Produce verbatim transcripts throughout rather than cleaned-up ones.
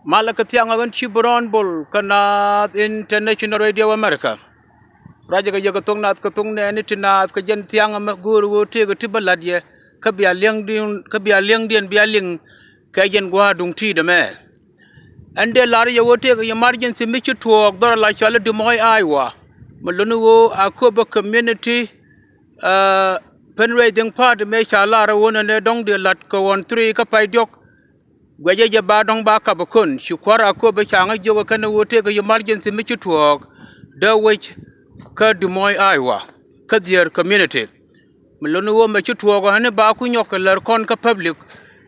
Malɛ kɛ thiaŋ ɣän ci Brown Bol kä Naath International Radio America. Ruacɛ kɛ yɛ kɛ thok Naath kɛ thok nɛɛni ti naath kɛ jɛn thiaŋ ɛmɛ go̱o̱r ɣöö tëëkɛ ti bä la̱t yɛ kä bia li̱eŋdiɛn, kä bia li̱eŋdiɛn bia liŋ kɛ jɛn gua̱a̱r duŋ ti̱i̱t ɛmɛ. Ɛn dee lar yɛ ɣöö tëëkɛ emergency mi ci tuɔɔk dhɔr ala cɔal i̱ Des Moines, Iowa. Mi luni ɣöö a köpä community, uh, fundraising party mëë ca lar ɣöö nɛnɛ dɔ̱ŋ dee la̱t kɛ ɣɔn three kä pay diɔ̱k. Guɛcɛ jɛ ba dɔ̱ŋ ba kap ɛ kön ci kua̱r a köp ɛ ca̱ŋ ɛ jiök ɛ kɛn ɛ ɣöö tëëkɛ emergency mi ci tuɔɔk dee wec kä Des Moines, Iowa, kä dhier community. Mi luni ɣöö mɛ ci tuɔɔk ɛ ni ba ku nyɔk kɛ lär kɔn kä public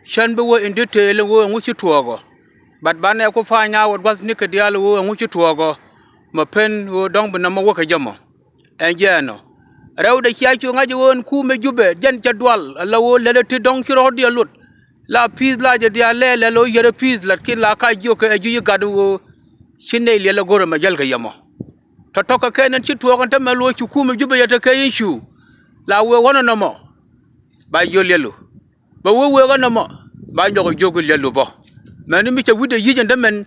cän bi wä in detail ɛ ɣöö ɛŋu ci tuɔɔk ɔ. But banɛ ku pa̱ny a wä gua̱thnikɛ diaal ɛ ɣöö ɛŋu ci tuɔɔk ɔ. Mɛ pen ɣöö dɔ̱ŋ bi nɔmɔ wä kɛ jɛ mɔ. Ɛn jɛɛn ɔ rɛwdɛ cia cu ŋa̱c ɣöö ɛn kumɛ Jubɛ jɛn cɛ dual ala ɣöö lɛl ɛ ti dɔ̱ŋ ci rɔ̱ diɛ luɔt. La pi̱i̱th la jɛ diaal lɛɛl lɛl ɣöö yɛrɛ pi̱i̱th lakin la ka jiök kɛ ɛ ji̱ gat ɣöö ci nɛy liɛl ɛ go̱rɛ mɛ jäl kɛ yɛ mɔ. Tɔ̱tɔ̱ kɛ kɛn ɛn ci tuɔɔk ɛn tämɛ luɔ̱c ci kumɛ Jubɛ yɛ te kɛ in cu la wëë ɣɔ̱n ɛnɔmɔ. Ba jiöl liɛlu bɛ wee wee ɣän ɛmɔ ba nyɔk ɛ jiök i̱ liɛlu bä. Mɛni mi cɛ wi̱cdɛ yic ɛn dämɛn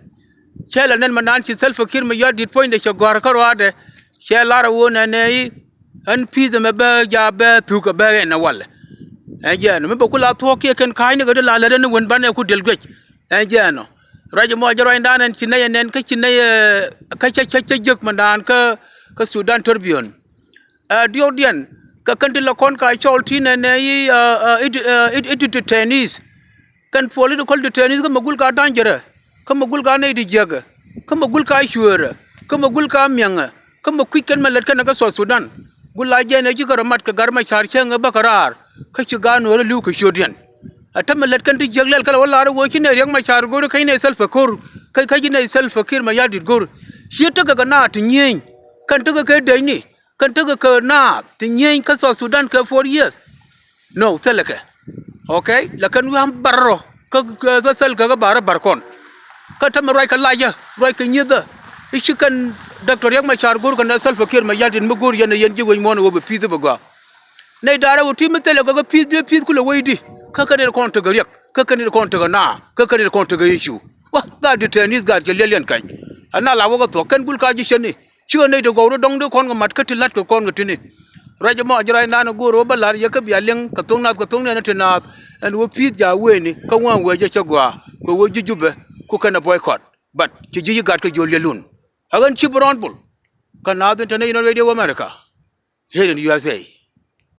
cɛ lɛ nɛn mɛ naan ci Salva Kiir Mayardit puɔ̱nydɛ cɛ gɔ̱a̱r kä ruaadɛ. Cɛ lar ɛ ɣöö nɛnɛ i̱ ɛn pi̱i̱th ɛmɛ bɛ jaak bɛ thuk ɛ bɛ ɛn ɛ walɛ. Ɛn jɛɛn ɔ mi bɛ ku la thuɔ̱k kiɛ kɛn ka̱a̱cnikɛ ti la lät ɛn wen banɛ ku diɛl guic. Ɛn jɛɛn ɔ ruac ɛmɔ jɛ ruacdan ɛn ci nɛy ɛ nɛn kä ci nɛy ɛ kä cä cä cä jiäk mɛ naan kä kä Sudan Tribune. Ɛ diɔ̱ɔ̱kdiɛn kɛ kɛn ti lɛ kɔn ka cɔl ti nɛnɛ i̱ ɛ ɛ i̱ detainees. Kɛn political detainees kä mɛ gul ka da̱ŋ jɛ rɛ kä mɛ gul ka nɛy ti jiäkɛ kä mɛ gul ka cueerɛ kä mɛ gul ka miɛŋɛ kä mɛ kui̱c kɛn mɛ lät kɛn ɛ kä South Sudan. Gul la jɛn ɛ ji̱ kɛ rɔ mat kɛ Gat Macar cäŋ ɛ bä kɛ raar kä ci gaat Nuɔ̱ɔ̱r ɛ li̱w kɛ ciötdiɛn. Ɛ tämɛ lät kɛn ti jiäk lɛl kɛ lɛ wä lar ɛ wee ci nɛy Riɛk Macar go̱o̱ri kä ci nɛy Salva Kiir kä kä ci nɛy Salva Kiir Mayardit go̱o̱ri. Ci tekɛ kɛ naath ti nyieny kɛn tekɛ kɛ dɛcni. Kɛn tekɛ kɛ naath ti nyieny kä South Sudan kɛ four years. No, thilɛ kɛ. Okay, la kɛn wi̱i̱ am bar rɔ kä kä thil kɛ kä bar bar kɔn. Kä tämɛ ruac kɛ lacä ruac kɛ nyiethä. I̱ ci kɛn Doctor Riɛk Macar go̱o̱r kɛn ɛ Salva Kiir Mayardit mi go̱o̱r yɛn ɛ yɛn ji̱ wec muɔ̱ɔ̱n ɛ ɣöö bɛ pi̱i̱th i̱ bɛ gɔaa. Nɛy da̱rɛ wä ti mi thilɛ kɛ kä pi̱i̱th dee pi̱i̱th kulɛ wecdi. Kä kɛn in kɔn tekɛ riɛk kä kɛn in kɔn tekɛ naath kä kɛn in kɔn tekɛ i̱ cu. Wä gaat detainees gaat cɛ liɛl yɛn kɛny. Ɛn na la wä kɛ thuɔ̱k kɛn gul ka ji̱ cäni. Cikɛ nɛy ti gɔw rɔ dɔ̱ŋ di kɔn kɛ mat kä ti la̱t kɛ kɔn kɛ tini. Ruac ɛmɔ a jɛ ruac naan ɛ go̱o̱r ɣöö bä la̱r yɛ kä bia liŋ kɛ thoŋ nath kɛ thoŋ nɛɛni ti naath. Ɛn wä pi̱i̱th jaak wëëni kä ŋuan wëë jɛ cä gɔaa kɛ wä ji̱ Jubɛ ku kɛn ɛ boycott. But ci ji̱ yi gat kɛ jiöl yɛ lun. Ɛ ɣän ci bi rɔɔn bul kä Naath International Radio America. Here in U S A.